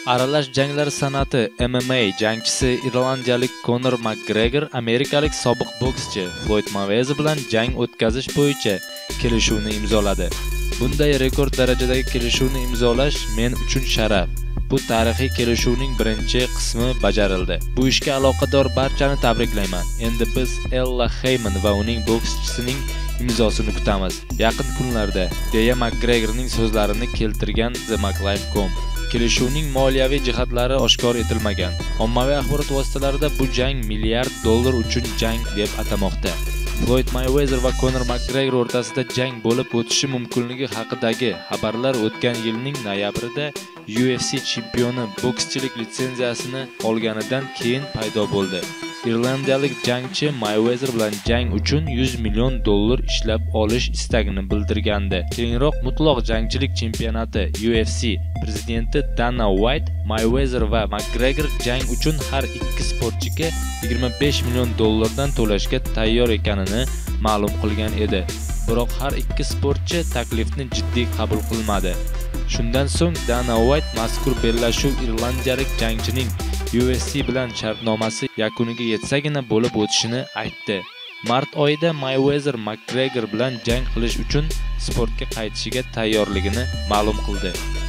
Aralash janglar san'ati MMA jangchisi irlandiyalik Konor Makgregor amerikalik sobiq bokschi Floyd Mayweather bilan jang o'tkazish bo'yicha kelishuvni imzoladi. Bunday rekord darajadagi kelishuvni imzolash men uchun sharaf. Bu tarixiy kelishuvning birinchi qismi bajarildi. Bu ishga aloqador barchani tabriklayman. Endi biz Ella Heyman va uning bokschisining imzosini kutamiz. Yaqin kunlarda, deya Makgregorning so'zlarini keltirgan The MacLife.com. Kelishuvning moliyaviy jihatlari oshkor etilmagan. Ommaviy axborot vositalarida bu jang milliard dollar uchun jang deb atamoqda. Floyd Mayweather va Konor Makgregor o'rtasida jang bo'lib o'tishi mumkinligi haqidagi xabarlar o'tgan yilning noyabrida UFC chempioni bokschilik litsenziyasini olganidan keyin paydo bo'ldi. Irlandiyalik jangchi Mayweather bilan jang uchun $100 million ishlab olish istagini bildirgandi. Keyinroq mutlaq jangchilik chempionati UFC prezidenti Dana White Mayweather va Makgregor jang uchun har ikki sportchiga $25 million to'lashga tayyor ekanini ma'lum qilgan edi. Biroq har ikki sportchi taklifni jiddiy qabul qilmadi. Shundan so'ng Dana White mazkur bellashuv irlandiyalik jangchining UFC bilan shartnomasi yakuniga yetsagina bo'lib o'tishini aytdi. Mart oyida Mayweather Makgregor bilan jang qilish uchun sportga qaytishiga tayyorligini ma'lum qildi.